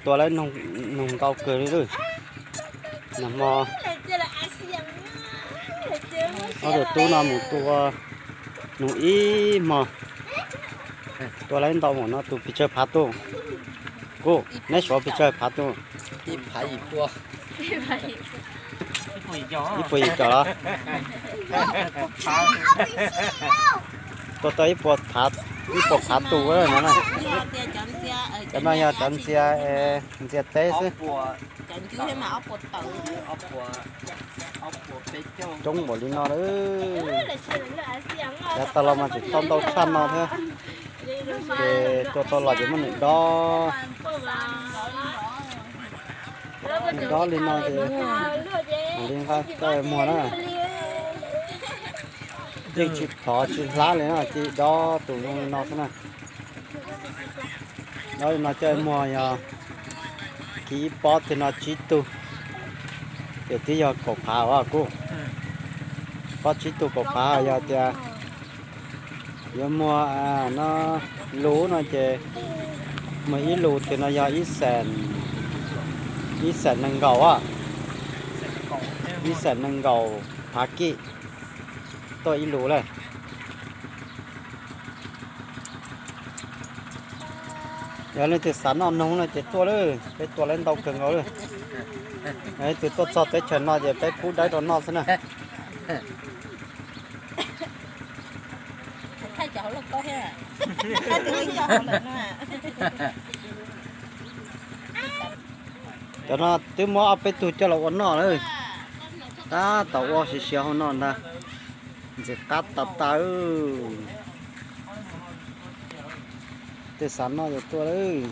Tua lawv noog ntau kawg li lawm. Nag hmo ob tug tub no mus tua noog ib hmo, tua lawv ntau npaum no tus pes tsawg phav tus? Kuv, neb suav pes tsawg phav tus? Ib puas yim caum los? Tua tau ib puas phav, ib puas phav tus no na. Cov no yog cov ntxia, ntxia teb xwb. Coob npaum li no lawm. Yav tas los mas tseem tau ntau tshaj no thiab. Ces tua tau los ces muab nws dob, nws dob li no ces mam li nqa coj muag na. Yeej tsis plhov tsis hlab li na, cia li dob tus zoo li no xwb na. Dob li no coj muag yog kiv ib pob twg no tsib tug, ces twb yog kaum phav os kuv. Pob tsib tug kaum phav yog tias yuav muag no, lus no ces muag ib lus twg no yog ib xees, ib xees nees nkaum, ib xees nees nkaum phav kij tuaj ib lus lawm. Yog leej twg xav noj noog no ces tuaj lawm, peb tua lawv ntau kawg nkaus lawm. Leej twg tuaj txog teb chaws no ces peb pub dawb rau noj xwb na. Cov no twb muab ob peb tug coj los ua noj lawm. Tab tom ua siav siav hauv no ntag. Ntxim qab tas tas. Tej xav noj yuav tuaj lawm.